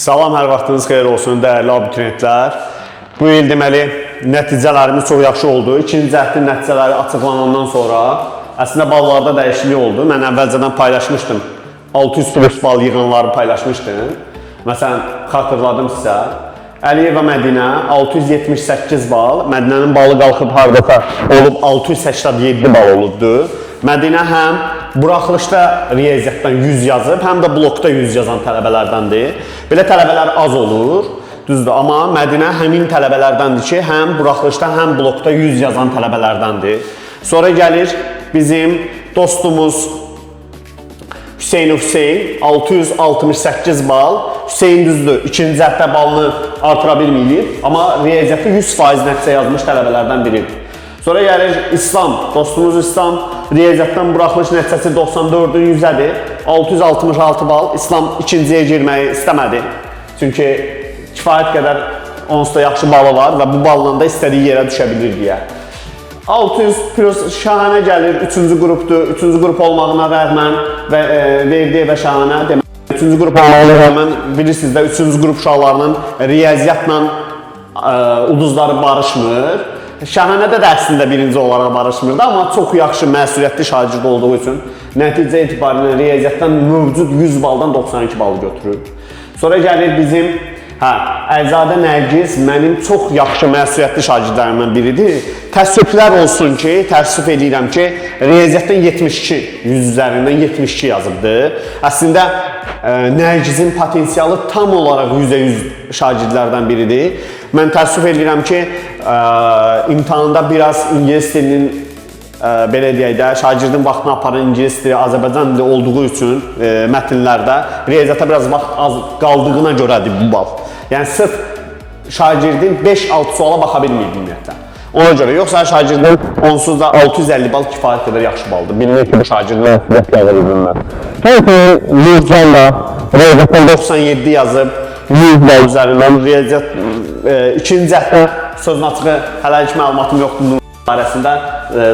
Salam, hər vaxtınız xeyir olsun, dəyərli abituriyentlər. Bu il deməli nəticələrimiz çox yaxşı oldu. İkinci cəhdin nəticələri açıqlanandan sonra əslində ballarda dəyişiklik oldu. Mən əvvəlcədən paylaşmışdım. 600 plus bal yığanları paylaşmışdım. Məsələn, xatırladım sizə. Əliyeva Mədinə 678 bal. Mədinənin balı qalxıb hardasa olub 687 bal olubdu. Mədinə həm buraxılışda riyaziyyatdan 100 yazıb, həm də blokda 100 yazan tələbələrdəndir. Belə tələbələr az olur. Düzdür, amma Mədinə həmin tələbələrdəndir ki, həm buraxılışda, həm blokda 100 yazan tələbələrdəndir. Sonra gəlir bizim dostumuz Hüseynov Hüseyn 668 bal. Hüseyn düzdür, ikinci cəhddə balını artıra bilməyib, amma riyaziyyatda 100% nəticə yazmış tələbələrdən biridir. Sonra gəlir İslam, dostumuz İslam riyaziyyatdan buraxılış nəticəsi 94-ün 100-ədir. 666 bal. İslam ikinciyə girməyi istəmədi. Çünki kifayət qədər onsuz da yaxşı balı var və bu balla da istədiyi yerə düşə bilir deyə. 600 plus Şahanə gəlir, 3-cü qrupdur. 3-cü qrup olmağına rəğmən və Verdiyevə Şahanə demək, 3-cü qrup olmağına rəğmən bilirsiniz də 3-cü qrup uşaqlarının riyaziyyatla ulduzları barışmır. Şahanədə də əslində birinci olaraq barışmırdı, amma çox yaxşı məsuliyyətli şagird olduğu üçün nəticə etibarilə riyaziyyatdan mövcud 100 baldan 92 bal götürür. Sonra gəlir bizim Əlizadə Nərgiz mənim çox yaxşı məsuliyyətli şagirdlərimdən biridir. Təəssüflər olsun ki, təəssüf edirəm ki, riyaziyyatdan 72, 100 üzərindən 72 yazıbdı. Əslində Nərgizin potensialı tam olaraq 100% şagirdlərdən biridir. Mən təəssüf edirəm ki, imtahanda biraz ingilis dilinin belə deyək də, şagirdin vaxtını aparan ingilis dili, Azərbaycan dili olduğu üçün mətnlərdə riyaziyyata biraz vaxt az qaldığına görədir bu bal. Yəni sırf şagirdin 5-6 suala baxa bilməyib ümumiyyətlə. Ona görə, yoxsa şagirdin onsuz da 650 bal kifayət qədər yaxşı baldır. Bilinir ki, bu şagirdin məsuliyyət gəlir üzündən. Həmçinin Nurcan da riyaziyyatdan 97 yazıb, 100 bal üzərindən riyaziyyat ikinci cəhddə, sözün açığı hələlik məlumatım yoxdur Nur barəsində,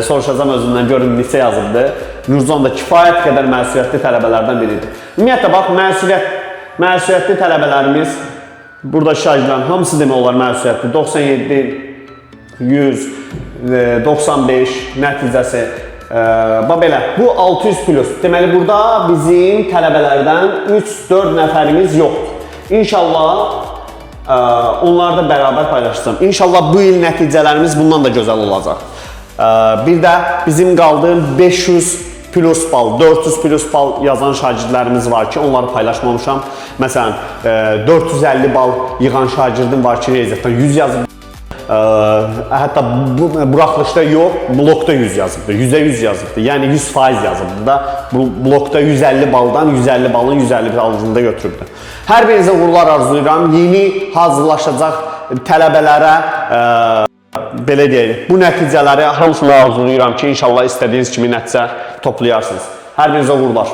soruşacağam özündən, görüm neçə yazıbdı. Nurcan da kifayət qədər məsuliyyətli tələbələrdən biridir. Ümumiyyətlə bax, məsuliyyətli tələbələrimiz burada şagirdlərin hamısı demək olar məsuliyyətli. 97, 100, 95 nəticəsi. Bax belə, bu 600 plus. Deməli burada bizim tələbələrdən 3-4 nəfərimiz yoxdur. İnşallah onları da bərabər paylaşacağam. İnşallah bu il nəticələrimiz bundan da gözəl olacaq. Bir də bizim qaldığı 500 plus bal, 400 plus bal yazan şagirdlərimiz var ki, onları paylaşmamışam. Məsələn, 450 bal yığan şagirdim var ki, riyaziyyatdan 100 yazıb. Hətta bu buraxılışda yox, blokda 100 yazıbdı. 100-ə 100 yazıbdı. Yəni 100% yazıbdı da. Bu blokda 150 baldan 150 balın 150 balını da götürübdü. Hər birinizə uğurlar arzulayıram. Yeni hazırlaşacaq tələbələrə belə deyək, bu nəticələri hamısını arzulayıram ki, inşallah istədiyiniz kimi nəticə toplayarsınız. Hər birinizə uğurlar.